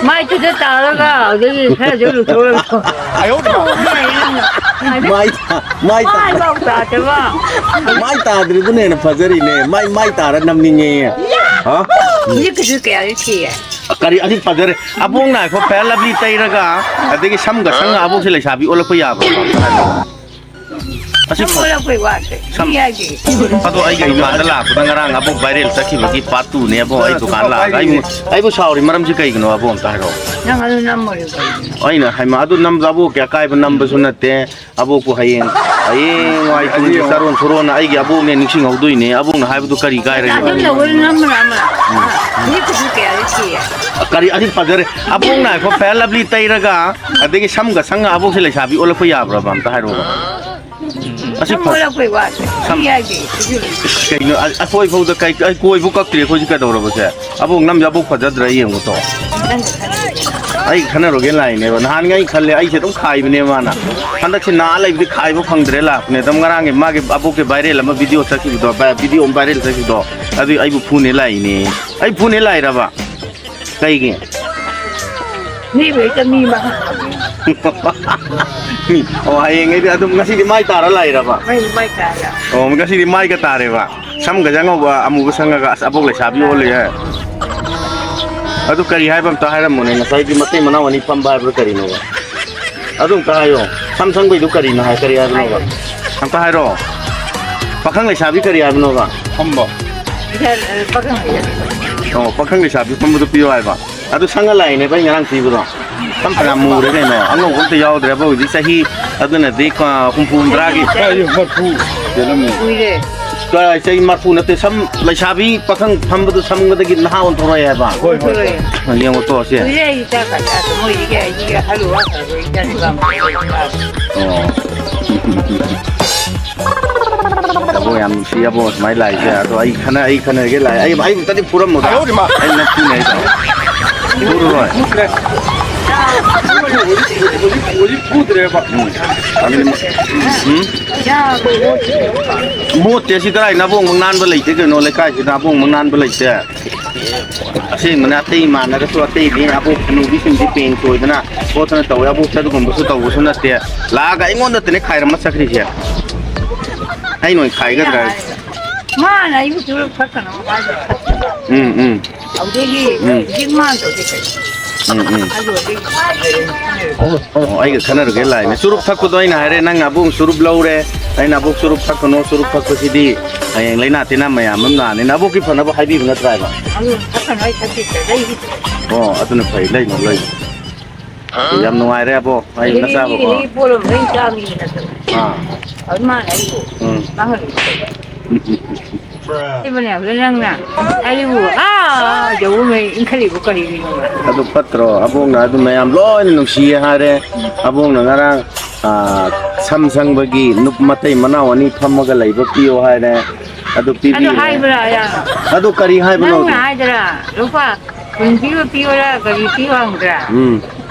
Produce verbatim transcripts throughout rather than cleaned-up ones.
ꯃꯥꯏꯗꯨꯗ ꯇꯥꯔꯒ ꯑꯗꯒꯤ ꯈꯔꯁꯨ ꯂꯨꯊꯣꯛꯑꯒ꯫ ꯃꯥꯏ ꯇꯥ-, ꯃꯥꯏ ꯇꯥ-, ꯃꯥꯏꯐꯥꯎ ꯇꯥꯗꯕ꯫ ꯃꯥꯏ ꯇꯥꯗ꯭ꯔꯤꯗꯨꯅ ꯍꯦꯟꯅ ꯐꯖꯔꯤꯅꯦ꯫ ꯃꯥꯏ, ꯃꯥꯏ ꯇꯥꯔ ꯅꯝꯅꯤꯡꯉꯦ꯫ ꯍꯥ? ꯍꯧꯖꯤꯛꯀꯤꯁꯨ ꯀꯌꯥꯗꯤ ꯊꯤꯌꯦ꯫ ꯀꯔꯤ ꯑꯗꯤ ꯐꯖꯔꯦ꯫ ꯑꯕꯣꯛꯅ ꯉꯥꯏꯈꯣ, ꯐꯦꯌꯔ ꯂꯚꯂꯤ ꯇꯩꯔꯒ ꯑꯗꯒꯤ ꯁꯝꯒ ꯁꯪꯉ ꯑꯕꯣꯛꯁꯦ ꯂꯩꯁꯥꯕꯤ ꯑꯣꯜꯂꯛꯄ ꯌꯥꯕ꯭ꯔꯣ? ꯑꯁꯤ ꯁꯝ ꯐ-, ꯑꯣꯜꯂꯛꯄꯩ ꯋꯥꯁꯦ꯫ ꯁꯝ-, ꯃꯤ ꯍꯥꯏꯁꯦ꯫ ꯑꯗꯣ ꯑꯩꯒꯤ ꯗꯨꯀꯥꯟꯗ ꯂꯥꯛꯄꯗ ꯉꯔꯥꯡ ꯑꯕꯣꯛ viral ꯆꯠꯈꯤꯕꯒꯤ part two ꯅꯦ ꯑꯕꯣꯛ ꯑꯩ ꯗꯨꯀꯥꯟ ꯂꯥꯛꯑꯒ꯫ ꯑꯩꯕꯨ, ꯑꯩꯕꯨ ꯁꯥꯎꯔꯤ ꯃꯔꯝꯁꯤ ꯀꯩꯒꯤꯅꯣ ꯑꯕꯣꯛ ꯑꯝꯇ ꯍꯥꯏꯔꯛꯑꯣ꯫ ꯅꯪ ꯑꯗꯨ ꯅꯝꯃꯨꯔꯦ ꯀꯩꯒꯤꯅꯣ? ꯑꯩꯅ ꯍꯥꯏꯃ ꯑꯗꯨ ꯅꯝꯕ ꯑꯕꯣꯛ ꯀꯌꯥ ꯀꯥꯏꯕ ꯅꯝꯕꯁꯨ ꯅꯠꯇꯦ꯫ ꯑꯕꯣꯛꯄꯨ ꯍꯌꯦꯡ, ꯍꯌꯦꯡꯋꯥꯏ ꯇꯨꯡꯒꯤ ꯆꯥꯔꯣꯟ ꯁꯨꯔꯣꯟꯅ ꯑꯩꯒꯤ ꯑꯕꯣꯛꯅꯦ ꯅꯤꯡꯁꯤꯡꯍꯧꯗꯣꯏꯅꯦ꯫ ꯑꯕꯣꯛꯅ ꯍꯥꯏꯕꯗꯨ ꯀꯔꯤ ꯀꯥꯏꯔꯒꯦ? ꯑꯗꯨꯝ ꯂꯧꯕ ꯅꯝꯕ ꯅꯝꯕ꯫ ꯃꯤ ꯀꯩꯁꯨ ꯀꯌꯥꯗꯤ ꯊꯤꯌꯦ꯫ ꯀꯔꯤ ꯑꯗꯤ ꯐꯖꯔꯦ꯫ ꯑꯕꯣꯛꯅ ꯉꯥꯏꯈꯣ, ꯐꯦꯌꯔ ꯂꯚꯂꯤ ꯇꯩꯔꯒ ꯑꯗꯒꯤ ꯁꯝꯒ ꯁꯪꯉ ꯑꯕꯣꯛꯁꯦ ꯂꯩꯁꯥꯕꯤ ꯑꯣꯜꯂꯛꯄ ꯌꯥꯕ꯭ꯔꯕ? ꯑꯝꯇ ꯍꯥꯏꯔꯛꯑꯣꯕ꯫ ꯑꯁꯤ ꯁꯝ ꯐ-, ꯑꯣꯜꯂꯛꯄꯩ ꯋꯥꯁꯦ꯫ ꯁꯝ-, ꯃꯤ ꯍꯥꯏꯁꯦ꯫ ꯀꯩꯅꯣ, ꯑ-, ꯑꯩꯈꯣꯏ ꯐꯥꯎꯗ ꯀꯩ-, ꯑꯩ ꯀꯣꯏꯕꯨ ꯀꯛꯇ꯭ꯔꯤ ꯑꯩꯈꯣꯏꯁꯤ ꯀꯩꯗꯧꯔꯕꯁꯦ? ꯑꯕꯣꯛ ꯅꯝꯁꯦ ꯑꯕꯣꯛ ꯐꯖꯗ꯭ꯔꯥ ꯌꯦꯡꯉꯨ ꯇꯣ꯫ ꯅꯪ ꯈꯟꯅꯔꯣ꯫ ꯑꯩ ꯈꯟꯅꯔꯨꯒꯦ ꯂꯥꯛꯏꯅꯦꯕ꯫ ꯅꯍꯥꯟꯒꯩ ꯑꯩ ꯈꯜꯂꯦ, ꯑꯩꯁꯦ ꯑꯗꯨꯝ ꯈꯥꯏꯕꯅꯦ ꯃꯥꯅ꯫ ꯍꯟꯗꯛꯁꯦ ꯅꯥ ꯂꯩꯕꯗꯤ ꯈꯥꯏꯕ ꯐꯪꯗ꯭ꯔꯦ ꯂꯥꯛꯄꯅꯦ꯫ ꯑꯗꯨꯝ ꯉꯔꯥꯡꯒꯤ ꯃꯥꯒꯤ ꯑꯕꯣꯛꯀꯤ viral ꯑꯃ video ꯆꯠꯈꯤꯕꯗꯣ, ꯚꯥꯏ, video ꯑꯃ viral ꯆꯠꯈꯤꯕꯗꯣ, ꯑꯗꯨ ꯑꯩꯕꯨ ꯐꯨꯅꯦ ꯂꯥꯛꯏꯅꯦ꯫ ꯑꯩ ꯐꯨꯅꯦ ꯂꯥꯛꯏꯔꯕ? ꯀꯩꯒꯤ? ꯃꯤꯕꯨ ꯍꯦꯛꯇ ꯃꯤ ꯃꯈꯥ ꯃꯤ, ꯑꯣ, ꯍꯌꯦꯡꯉꯩꯗꯤ ꯑꯗꯨꯝ ꯉꯁꯤꯗꯤ ꯃꯥꯏ ꯇꯥꯔ ꯂꯥꯛꯏꯔꯕ? ꯃꯩ ꯃꯥꯏ ꯇꯥꯔꯦ꯫ ꯑꯣ, ꯉꯁꯤꯗꯤ ꯃꯥꯏꯒ ꯇꯥꯔꯦꯕ꯫ ꯁꯝꯒꯁꯦ ꯑꯉꯧꯕ ꯑꯃꯨꯕ ꯁꯪꯉꯒ ꯑꯁ ꯑꯕꯣꯛ ꯂꯩꯁꯥꯕꯤ ꯑꯣꯜꯂꯦ ꯍꯥꯏ꯫ ꯑꯗꯨ ꯀꯔꯤ ꯍꯥꯏꯕ ꯑꯝꯇ ꯍꯥꯏꯔꯝꯃꯨꯅꯦ, ꯉꯁꯥꯏꯒꯤ ꯃꯇꯩ ꯃꯅꯥꯎ ꯑꯅꯤ ꯐꯝꯕ ꯍꯥꯏꯕ꯭ꯔꯥ ꯀꯔꯤꯅꯣꯕ? ꯑꯗꯨ ꯑꯝꯇ ꯍꯥꯏꯌꯣ꯫ ꯁꯝ ꯁꯪꯕꯩꯗꯨ ꯀꯔꯤꯅꯣ ꯍꯥꯏ, ꯀꯔꯤ ꯍꯥꯏꯕꯅꯣꯕ? ꯑꯝꯇ ꯍꯥꯏꯔꯣ꯫ ꯄꯥꯈꯪ ꯂꯩꯁꯥꯕꯤ ꯀꯔꯤ ꯍꯥꯏꯕꯅꯣꯕ? ꯐꯝꯕ꯫ ꯄꯥꯈꯪ ꯂꯩꯁꯥꯕꯤ꯫ ꯑꯣ, ꯄꯥꯈꯪ ꯂꯩꯁꯥꯕꯤ ꯐꯝꯕꯗꯣ ꯄꯤꯌꯣ ꯍꯥꯏꯕ꯫ ꯑꯗꯨ ꯁꯪꯉ ꯂꯥꯛꯏꯅꯦꯕ ꯑꯩ ꯉꯔꯥꯡ ꯄꯤꯕꯗꯣ꯫ ꯁꯝ ꯐꯅꯌꯥꯝ ꯃꯨꯔꯦ ꯀꯩꯅꯣ, ꯑꯉꯧꯕ ꯑꯝꯇ ꯌꯥꯎꯗ꯭ꯔꯦꯕ ꯍꯧꯖꯤꯛ ꯆꯍꯤ꯫ ꯑꯗꯨꯅꯗꯤ ꯀ-, ꯍꯨꯝꯐꯨ ꯍꯨꯝꯗ꯭ꯔꯥꯒꯤ꯫ ꯀꯥꯏ ꯃꯔꯐꯨ ꯍꯦꯜꯂꯝꯃꯦ꯫ ꯀꯨꯏꯔꯦ꯫ ꯀꯥꯏ ꯆꯍꯤ ꯃꯔꯐꯨ ꯅꯠꯇꯦ, ꯁꯝ ꯂꯩꯁꯥꯕꯤ ꯄꯥꯈꯪ ꯐꯝꯕꯗꯣ ꯁꯝꯒꯗꯒꯤ ꯅꯍꯥ ꯑꯣꯟꯊꯣꯔꯛꯑꯦ ꯍꯥꯏꯕ꯫ ꯍꯣꯏ, ꯍꯣꯏ꯫ ꯌꯦꯡꯉꯣ ꯇꯣ ꯁꯦ꯫ ꯀꯨꯏꯔꯦ ꯑꯩ ꯆꯥꯛꯀ ꯆꯥꯗ ꯃꯣꯏꯗꯤ ꯀꯌꯥ ꯑꯩꯗꯤ ꯍꯜꯂꯨ ꯍꯜꯂꯨ ꯏꯆꯥ ꯅꯨꯄꯥ ꯑꯃ ꯂꯩꯕ꯫ ꯑꯣ꯫ ꯑꯕꯣ ꯌꯥꯝ ꯅꯨꯡꯁꯤ ꯑꯕꯣ ꯁꯨꯃꯥꯏꯅ ꯂꯥꯛꯏꯁꯦ꯫ ꯑꯗꯣ ꯑꯩ ꯈꯟꯅ-, ꯑꯩ ꯈꯟꯅꯔꯒꯦ ꯂꯥꯛꯑꯦ꯫ ꯑꯩ, ꯑꯩ ꯑꯝꯇꯗꯤ ꯐꯨꯔꯝꯃꯣꯗ꯫ ꯑꯩ ꯅꯠꯇꯦꯅꯦ ꯑꯩꯗꯣ꯫ ꯐꯨꯔꯔꯣꯏ꯫ ꯍꯧꯖꯤꯛ, ꯍꯧꯖꯤꯛ ꯐꯨꯗ꯭ꯔꯦꯕ꯫ ꯎꯝ꯫ ꯑꯗꯨꯗꯤ ꯃ-, ꯎꯝ? ꯃꯣꯠꯇꯦ ꯁꯤ ꯀꯗꯥꯏ ꯅꯥꯕꯣꯡꯃꯛ ꯅꯥꯟꯕ ꯂꯩꯇꯦ ꯀꯩꯅꯣ ꯂꯩꯀꯥꯏꯁꯤꯗ ꯅꯥꯕꯣꯡꯃꯛ ꯅꯥꯟꯕ ꯂꯩꯇꯦ꯫ ꯑꯁꯦꯡꯕꯅ ꯑꯇꯩ ꯏꯃꯥꯟꯅꯔꯁꯨ ꯑꯇꯩꯗꯤ ꯑꯕꯣꯛ ꯍꯅꯨꯕꯤꯁꯤꯡꯗꯤ ꯄꯦꯡ ꯆꯣꯏꯗꯅ ꯈꯣꯠꯇꯅ ꯇꯧꯋꯦ꯫ ꯑꯕꯣꯛꯁꯦ ꯑꯗꯨꯒꯨꯝꯕꯁꯨ ꯇꯧꯕꯁꯨ ꯅꯠꯇꯦ꯫ ꯂꯥꯛꯑꯒ ꯑꯩꯉꯣꯟꯗꯇꯅꯦ ꯈꯥꯏꯔꯝꯃ ꯆꯠꯈ꯭ꯔꯤꯁꯦ꯫ ꯑꯩꯅ ꯑꯣꯏꯅ ꯈꯥꯏꯒꯗ꯭ꯔꯥ? ꯃꯥꯅ ꯑꯩꯕꯨ ꯆꯨꯔꯨꯞ ꯊꯛꯀꯅꯣ ꯍꯥꯏꯕ꯫ ꯎꯝ, ꯎꯝ꯫ ꯑꯗꯨꯗꯒꯤ ꯎꯝ꯫ ꯍꯧꯖꯤꯛ ꯃꯥꯅ ꯇꯧꯗꯣꯏ ꯀꯩꯅꯣ? ꯎꯝ, ꯎꯝ꯫ ꯑꯗꯨ ꯑꯣꯏꯔꯗꯤ ꯑꯣ, ꯑꯩꯒ ꯈꯟꯅꯔꯨꯒꯦ ꯂꯥꯛꯏꯅꯦ꯫ ꯆꯨꯔꯨꯞ ꯊꯛꯄꯗꯣ ꯑꯩꯅ ꯍꯥꯏꯔꯦ, ꯅꯪ ꯑꯕꯣꯛ ꯆꯨꯔꯨꯞ ꯂꯧꯔꯦ꯫ ꯑꯩꯅ ꯑꯕꯣꯛ ꯆꯨꯔꯨꯞ ꯊꯛꯀꯅꯣ, ꯆꯨꯔꯨꯞ ꯊꯛꯄꯁꯤꯗꯤ ꯍꯌꯦꯡ ꯂꯩꯅꯥ ꯇꯤꯟꯅꯥ ꯃꯌꯥꯝ ꯑꯃ ꯅꯥꯅꯤꯅ꯫ ꯑꯕꯣꯛꯀꯤ ꯐꯅꯕ ꯍꯥꯏꯕꯤꯕ ꯅꯠꯇ꯭ꯔꯥ ꯍꯥꯏꯕ? ꯑꯗꯨ ꯊꯛꯀꯅꯨ, ꯑꯩ ꯊꯛꯇꯦ, ꯂꯩꯒꯤꯗ꯭ꯔꯦ꯫ ꯑꯣ, ꯑꯗꯨꯅ ꯐꯩ, ꯂꯩꯅꯣ, ꯂꯩꯅꯣ꯫ ꯌꯥꯝ ꯅꯨꯡꯉꯥꯏꯔꯦ ꯑꯕꯣ, ꯑꯩ ꯅꯆꯥꯕꯀꯣ꯫ ꯑꯗꯨꯗꯤ ꯄꯣꯠ ꯑꯃ ꯂꯣꯏ ꯆꯥꯕꯅꯤꯅ꯫ ꯑꯥ꯫ ꯑꯗꯨ ꯃꯥꯅ ꯑꯩꯕꯨ ꯎꯝ꯫ ꯃꯥꯡꯍꯜꯂꯤꯁꯦ꯫ ꯁꯤꯕꯅꯦ, ꯑꯗꯨ ꯅꯪꯅ ꯑꯩꯕꯨ ꯑꯥ ꯌꯧꯕꯉꯩ ꯏꯟꯈꯠꯂꯤꯕꯨ ꯀꯔꯤꯒꯤꯅꯣꯕ? ꯑꯗꯨ ꯐꯠꯇ꯭ꯔꯣ? ꯑꯕꯣꯛꯅ ꯑꯗꯨ ꯃꯌꯥꯝ ꯂꯣꯏꯅ ꯅꯨꯡꯁꯤꯌꯦ ꯍꯥꯏꯔꯦ꯫ ꯑꯕꯣꯛꯅ ꯉꯔꯥꯡ, ꯑꯥ, ꯁꯝ ꯁꯪꯕꯒꯤ ꯅꯨꯞ-, ꯃꯇꯩ ꯃꯅꯥꯎ ꯑꯅꯤ ꯐꯝꯃꯒ ꯂꯩꯕ ꯄꯤꯌꯣ ꯍꯥꯏꯔꯦ꯫ ꯑꯗꯨ ꯑꯗꯨ ꯄꯤꯕꯤꯔꯦ꯫ ꯍꯥꯏꯕ꯭ꯔꯥ, ꯑꯌꯥ? ꯑꯗꯨ ꯀꯔꯤ ꯍꯥꯏꯕꯅꯣ? ꯅꯪꯅ ꯍꯥꯏꯗ꯭ꯔꯥ? ꯂꯨꯄꯥ ꯀꯨꯟ ꯄꯤꯕ ꯄꯤꯌꯣꯔꯥ, ꯀꯔꯤ ꯄꯤꯌꯣ ꯍꯪꯗ꯭ꯔꯥ? ꯎꯝ꯫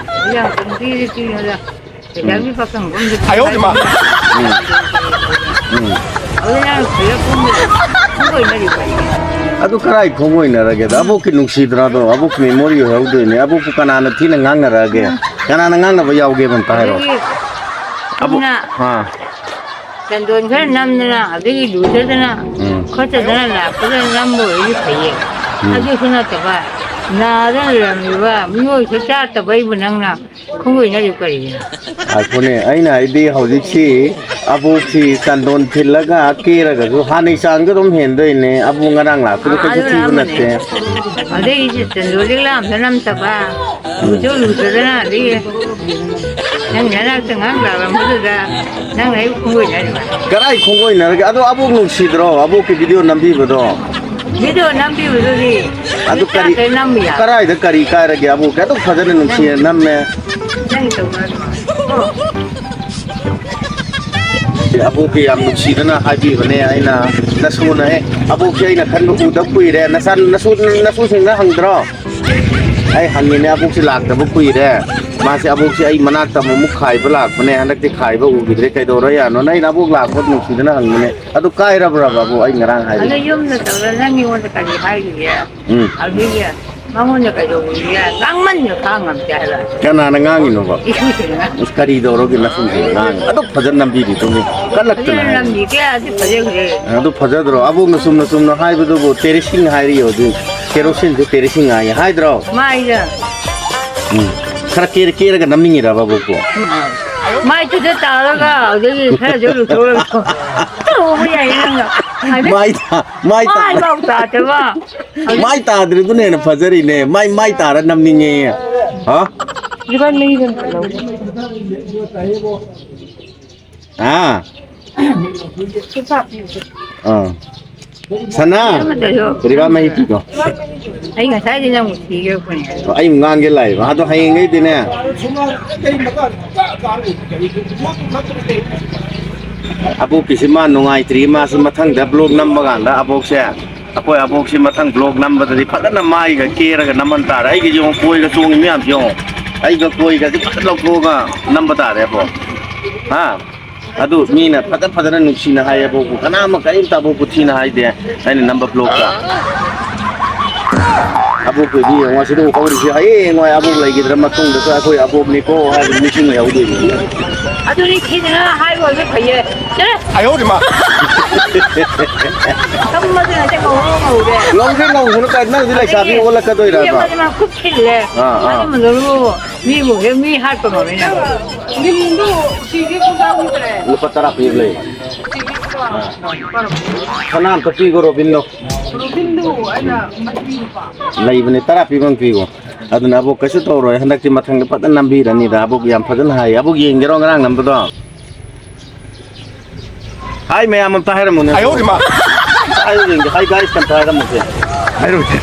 ꯌꯥꯝ ꯀꯨꯟ ꯄꯤꯔꯗꯤ ꯄꯤꯌꯣꯔꯥ? ꯎꯝ꯫ ꯄꯩꯁꯥꯒꯤ ꯄꯥꯈꯪ ꯄꯨꯝꯕꯗꯤ ꯑꯌꯣ ꯃꯥ! ꯎꯝ꯫ ꯎꯝ꯫ ꯑꯗꯨ ꯅꯪ ꯈꯨꯂꯞ ꯄꯨꯝꯕꯗ ꯈꯣꯡꯒꯣꯏꯅꯔꯤꯕ ꯑꯩꯒ꯫ ꯑꯗꯨ ꯀꯔꯥꯏ ꯈꯣꯡꯒꯣꯏꯅꯔꯒꯦꯗ? ꯑꯕꯣꯛꯀꯤ ꯅꯨꯡꯁꯤꯗ꯭ꯔꯥ ꯑꯗꯣ? ꯑꯕꯣꯛꯀꯤ memory ꯑꯣꯏꯍꯧꯗꯣꯏꯅꯦ꯫ ꯑꯕꯣꯛꯄꯨ ꯀꯅꯥꯅ ꯊꯤꯅ ꯉꯥꯡꯅꯔꯛꯑꯒꯦ? ꯎꯝ꯫ ꯀꯅꯥꯅ ꯉꯥꯡꯅꯕ ꯌꯥꯎꯒꯦꯕ ꯑꯝꯇ ꯍꯥꯏꯔꯛꯑꯣ꯫ ꯑꯗꯒꯤ ꯑꯕꯣꯛ-, ꯁꯣꯝꯅ ꯑꯥ꯫ ꯆꯟꯗꯣꯟ ꯈꯔ ꯅꯝꯗꯅ, ꯑꯗꯒꯤ ꯂꯨꯖꯗꯅ ꯎꯝ꯫ ꯈꯣꯠꯇꯗꯅ ꯂꯥꯛꯄꯗ ꯅꯝꯕ ꯑꯣꯏꯔꯗꯤ ꯐꯩꯌꯦ꯫ ꯎꯝ꯫ ꯑꯗꯨꯁꯨ ꯅꯠꯇꯕ, ꯅꯥꯗꯅ ꯂꯩꯔꯝꯃꯤꯕ ꯃꯤꯑꯣꯏꯁꯨ ꯆꯥꯠꯇꯕ ꯑꯩꯕꯨ ꯅꯪꯅ ꯈꯣꯡꯒꯣꯏꯅꯔꯤꯕ ꯀꯔꯤꯒꯤꯅꯣ? ꯉꯥꯏꯈꯣꯅꯦ, ꯑꯩꯅ ꯍꯥꯏꯗꯤ ꯍꯧꯖꯤꯛꯁꯤ ꯑꯕꯣꯛꯁꯤ ꯆꯟꯗꯣꯟ ꯊꯤꯜꯂꯒ ꯀꯦꯔꯒꯁꯨ ꯍꯥꯟꯅꯩ ꯆꯥꯡꯗ ꯑꯗꯨꯝ ꯍꯦꯟꯗꯣꯏꯅꯦ꯫ ꯑꯕꯣꯛ ꯉꯔꯥꯡ ꯂꯥꯛꯄꯗꯣ ꯑꯥ, ꯀꯩꯁꯨ ꯑꯗꯨꯅ ꯊꯤꯕ ꯑꯃꯅꯦ꯫ ꯅꯠꯇꯦ꯫ ꯑꯗꯩ ꯆꯟꯗꯣꯟ ꯂꯤꯛꯂꯥ ꯑꯝꯇ ꯅꯝꯗꯕ, ꯎꯝ꯫ ꯂꯨꯁꯨ ꯂꯨꯖꯗꯅ, ꯑꯗꯩ ꯅꯪ ꯅꯅꯥꯛꯇ ꯉꯥꯏꯍꯥꯛ ꯂꯥꯛꯂꯝꯕꯗꯨꯗ ꯅꯪꯅ ꯑꯩꯕꯨ ꯈꯣꯡꯒꯣꯏꯅꯔꯤꯕ? ꯀꯗꯥꯏ ꯈꯣꯡꯒꯣꯏꯅꯔꯒꯦ? ꯑꯗꯣ ꯑꯕꯣꯛ ꯅꯨꯡꯁꯤꯗ꯭ꯔꯣ? ꯑꯕꯣꯛꯀꯤ video ꯅꯝꯕꯤꯕꯗꯣ? Video ꯅꯝꯕꯤꯕꯗꯨꯗꯤ ꯑꯗꯨ ꯀꯔꯤ, ꯆꯥꯛꯇ ꯅꯝꯕ ꯌꯥꯕ꯫ ꯀꯗꯥꯏꯗ ꯀꯔꯤ ꯀꯥꯏꯔꯒꯦ? ꯑꯕꯣꯛꯀꯤ ꯑꯗꯨꯛ ꯐꯖꯅ ꯅꯨꯡꯁꯤꯅ ꯅꯝꯃꯦ꯫ ꯅꯪ ꯇꯧꯕ ꯑꯗꯨꯃꯥꯏꯅ꯫ ꯑꯕꯣꯛꯀꯤ ꯌꯥꯝ ꯅꯨꯡꯁꯤꯗꯅ ꯍꯥꯏꯕꯤꯕꯅꯦ ꯑꯩꯅ, ꯅꯁꯨꯅ, "ꯑꯦ, ꯑꯕꯣꯛꯁꯦ ꯑꯩꯅ ꯈꯟꯕ ꯎꯗꯕ ꯀꯨꯏꯔꯦ, ꯅꯆꯥ-, ꯅꯁꯨ-, ꯅꯁꯨꯁꯤꯡꯅ ꯍꯪꯗ꯭ꯔꯣ?" ꯑꯩ ꯍꯪꯉꯤꯅꯦ, "ꯑꯕꯣꯛꯁꯦ ꯂꯥꯛꯇꯕ ꯀꯨꯏꯔꯦ, ꯃꯥꯁꯦ ꯑꯕꯣꯛꯁꯦ ꯑꯩ ꯃꯅꯥꯛꯇ ꯑꯃꯨꯛ ꯈꯥꯏꯕ ꯂꯥꯛꯄꯅꯦ, ꯍꯟꯗꯛꯇꯤ ꯈꯥꯏꯕ ꯎꯈꯤꯗ꯭ꯔꯦ, ꯀꯩꯗꯧꯔ ꯌꯥꯅꯣ? ꯑꯩꯅ ꯑꯕꯣꯛ ꯂꯥꯛꯄ ꯅꯨꯡꯁꯤꯗꯅ ꯍꯪꯕꯅꯦ꯫ ꯑꯗꯨ ꯀꯥꯏꯔꯕ꯭ꯔꯕ ꯑꯕꯣꯛ ꯑꯩ ꯉꯔꯥꯡ ꯍꯥꯏꯕꯗꯣ? ꯑꯗꯣ ꯌꯨꯝꯗ ꯇꯧꯔ ꯅꯪ ꯑꯩꯉꯣꯟꯗ ꯀꯔꯤ ꯍꯥꯏꯔꯤꯒꯦ? ꯎꯝ꯫ ꯑꯗꯨꯒꯤ ꯃꯉꯣꯟꯗ ꯀꯩꯗꯧꯕꯤꯒꯦ? ꯉꯥꯡꯃꯟꯗ ꯈꯥꯡ ꯉꯝꯗꯦ ꯍꯥꯏꯕ꯫ ꯀꯅꯥꯅ ꯉꯥꯡꯉꯤꯅꯣꯕ? ꯏꯁꯨꯁꯤꯅ꯫ ꯑꯁ, ꯀꯔꯤ ꯇꯧꯔꯒꯦ ꯅꯁꯨꯁꯤꯅ ꯉꯥꯡꯉꯤ? ꯑꯗꯨꯛ ꯐꯖꯅ ꯅꯝꯕꯤꯔꯤꯗꯨꯕꯨ ꯀꯜꯂꯛꯇꯅ ꯐꯖꯅ ꯍꯥꯏ꯫ ꯅꯝꯕꯤꯒꯦ, ꯑꯗꯨ ꯐꯖꯈ꯭ꯔꯦ꯫ ꯑꯗꯨ ꯐꯖꯗ꯭ꯔꯣ? ꯑꯕꯣꯛꯅ ꯆꯨꯝꯅ ꯆꯨꯝꯅ ꯍꯥꯏꯕꯗꯨꯕꯨ ꯇꯦꯔꯤꯁꯤꯡ ꯍꯥꯏꯔꯤꯌꯣ ꯑꯗꯨ꯫ ꯀꯦꯔꯣꯁꯤꯟꯁꯨ ꯇꯦꯔꯤꯁꯤꯡ ꯍꯥꯏ ꯍꯥꯏꯗ꯭ꯔꯣ? ꯃꯥꯏꯗ꯫ ꯎꯝ꯫ ꯈꯔ ꯀꯦꯔ ꯀꯦꯔꯒ ꯅꯝꯅꯤꯡꯉꯤꯔꯕ ꯑꯕꯣꯛꯄꯨ? ꯃꯥꯏꯗꯨꯗ ꯇꯥꯔꯒ ꯑꯗꯨꯗꯒꯤ ꯈꯔꯁꯨ ꯂꯨꯊꯣꯛꯂꯒ ꯇꯧꯕ ꯌꯥꯏ ꯅꯪꯅ꯫ ꯃꯥꯏ ꯇꯥ-, ꯃꯥꯏ ꯇꯥ-, ꯃꯥꯏꯐꯥꯎ ꯇꯥꯗꯕ꯫ ꯃꯥꯏ ꯇꯥꯗ꯭ꯔꯤꯗꯨꯅ ꯍꯦꯟꯅ ꯐꯖꯔꯤꯅꯦ꯫ ꯃꯥꯏ, ꯃꯥꯏ ꯇꯥꯔ ꯅꯝꯅꯤꯡꯉꯦ꯫ ꯍꯥ? ꯏꯕꯥꯅꯤ ꯃꯔꯤꯗ ꯑꯝꯇ ꯂꯧꯒꯦ꯫ ꯍꯥ? ꯑꯥ꯫ ꯁꯅꯥ, ꯑꯃꯗꯁꯨ ꯔꯤꯕꯥ ꯃꯍꯤ ꯄꯤꯗꯣ꯫ ꯑꯩ ꯉꯁꯥꯏꯗꯤ ꯅꯪꯕꯨ ꯊꯤꯒꯦ ꯑꯩꯈꯣꯏꯅ꯫ ꯑꯩ ꯉꯥꯡꯒꯦ ꯂꯥꯛꯏꯕ꯫ ꯑꯗꯣ ꯍꯌꯦꯡꯈꯩꯗꯤꯅꯦ꯫ ꯑꯕꯣꯛꯀꯤꯁꯤ ꯃꯥ ꯅꯨꯡꯉꯥꯏꯇ꯭ꯔꯤ꯫ ꯃꯥꯁꯨ ꯃꯊꯪꯗ ꯕ꯭ꯂꯣꯛ ꯅꯝꯕ ꯀꯥꯟꯗ ꯑꯕꯣꯛꯁꯦ, ꯑꯩꯈꯣꯏ ꯑꯕꯣꯛꯁꯤ ꯃꯊꯪ ꯕ꯭ꯂꯣꯛ ꯅꯝꯕꯗꯗꯤ ꯐꯖꯅ ꯃꯥꯏꯒ ꯀꯦꯔꯒ ꯅꯝꯍꯟ ꯇꯥꯔꯦ꯫ ꯑꯩꯒꯤ ꯌꯦꯡꯉꯣ, ꯀꯣꯏꯒ ꯆꯣꯡꯉꯤ ꯃꯌꯥꯝꯁꯤ ꯌꯦꯡꯉꯣ꯫ ꯑꯩꯒ ꯀꯣꯏꯒꯁꯤ ꯐꯖꯅ ꯂꯧꯊꯣꯛꯑꯒ ꯅꯝꯕ ꯇꯥꯔꯦ ꯑꯕꯣꯛ꯫ ꯍꯥ? ꯑꯗꯨ ꯃꯤꯅ ꯐꯖ ꯐꯖꯅ ꯅꯨꯡꯁꯤꯅ ꯍꯥꯏꯌꯦꯕꯀꯣ, ꯀꯅꯥꯃ ꯀꯔꯤꯝꯇ ꯑꯕꯣꯛꯄꯨ ꯊꯤꯅ ꯍꯥꯏꯗꯦ꯫ ꯑꯩꯅ ꯅꯝꯕ ꯕ꯭ꯂꯣꯛꯇ ꯑꯕꯣꯛꯄꯨꯗꯤ ꯌꯦꯡꯉꯣ, ꯑꯁꯤꯗ ꯍꯧꯔꯤꯁꯦ ꯍꯌꯦꯡꯋꯥꯏ ꯑꯕꯣꯛ ꯂꯩꯈꯤꯗ꯭ꯔ ꯃꯇꯨꯡꯗꯁꯨ ꯑꯩꯈꯣꯏ ꯑꯕꯣꯛꯅꯤꯀꯣ ꯍꯥꯏꯕ ꯅꯤꯡꯁꯤꯡ ꯂꯩꯍꯧꯗꯣꯏꯅꯤ꯫ ꯑꯗꯨꯗꯤ ꯊꯤꯗꯅ ꯍꯥꯏꯔꯨꯔꯁꯨ ꯐꯩꯌꯦ꯫ ꯆꯠꯂꯣ꯫ ꯍꯥꯏꯍꯧꯔꯤꯃ꯫ ꯁꯝ ꯑꯗꯨꯅ ꯍꯦꯛꯇ ꯉꯧꯔꯣꯛ ꯉꯧꯔꯦ꯫ ꯉꯧꯁꯤ ꯉꯧꯁꯅꯨ ꯀꯥꯏ, ꯅꯪꯗꯤ ꯂꯩꯁꯥꯕꯤ ꯑꯗꯒꯤ ꯑꯣꯜꯂꯛꯀꯗꯣꯏꯔꯕ? ꯃꯤ ꯑꯃꯗꯤ ꯃꯥ ꯈꯨꯠ ꯊꯤꯜꯂꯦ꯫ ꯑꯥ, ꯑꯥ꯫ ꯑꯗꯨꯝꯕꯗꯨꯕꯨ ꯃꯤꯕꯨ ꯍꯦꯛ ꯃꯤ ꯍꯥꯠꯄ ꯉꯝꯃꯤꯅꯦ꯫ ꯂꯤꯟꯗꯨ ꯁꯤꯒꯦ ꯈꯨꯗꯥꯡ ꯂꯩꯇ꯭ꯔꯦ꯫ ꯂꯨꯄꯥ ꯇꯔꯥ ꯄꯤꯕ ꯂꯩ꯫ ꯁꯤꯒꯦ ꯈꯨꯗꯥꯡ꯫ ꯑꯥ꯫ ꯁꯅꯥ ꯑꯝꯇ ꯄꯤꯒꯣ ꯔꯣꯕꯤꯟꯗꯣ꯫ ꯔꯣꯕꯤꯟꯗꯨ ꯑꯩꯅ ꯃꯆꯨ ꯅꯨꯄꯥ꯫ ꯂꯩꯕꯅꯦ, ꯇꯔꯥ ꯄꯤꯕ ꯑꯃ ꯄꯤꯒꯣ꯫ ꯑꯗꯨꯅ ꯑꯕꯣꯛ ꯀꯩꯁꯨ ꯇꯧꯔꯣꯏ, ꯍꯟꯗꯛꯇꯤ ꯃꯊꯪꯗ ꯐꯖꯅ ꯅꯝꯕꯤꯔꯅꯤꯗ꯫ ꯑꯕꯣꯛ ꯌꯥꯝ ꯐꯖꯅ ꯍꯥꯏ꯫ ꯑꯕꯣꯛ ꯌꯦꯡꯒꯦꯔꯣ ꯉꯔꯥꯡ ꯅꯝꯕꯗꯣ? ꯍꯥꯏ ꯃꯌꯥꯝ ꯑꯝꯇ ꯍꯥꯏꯔꯝꯃꯨꯅꯦ꯫ ꯍꯥꯏꯍꯧꯔꯤꯃ꯫ ꯍꯥꯏꯌꯨ ꯌꯦꯡꯒꯦ꯫ ꯍꯥꯏ ꯒꯥꯏꯁ ꯑꯝꯇ ꯍꯥꯏꯔꯝꯃꯨꯁꯦ꯫ ꯍꯥꯏꯔꯨꯁꯦ꯫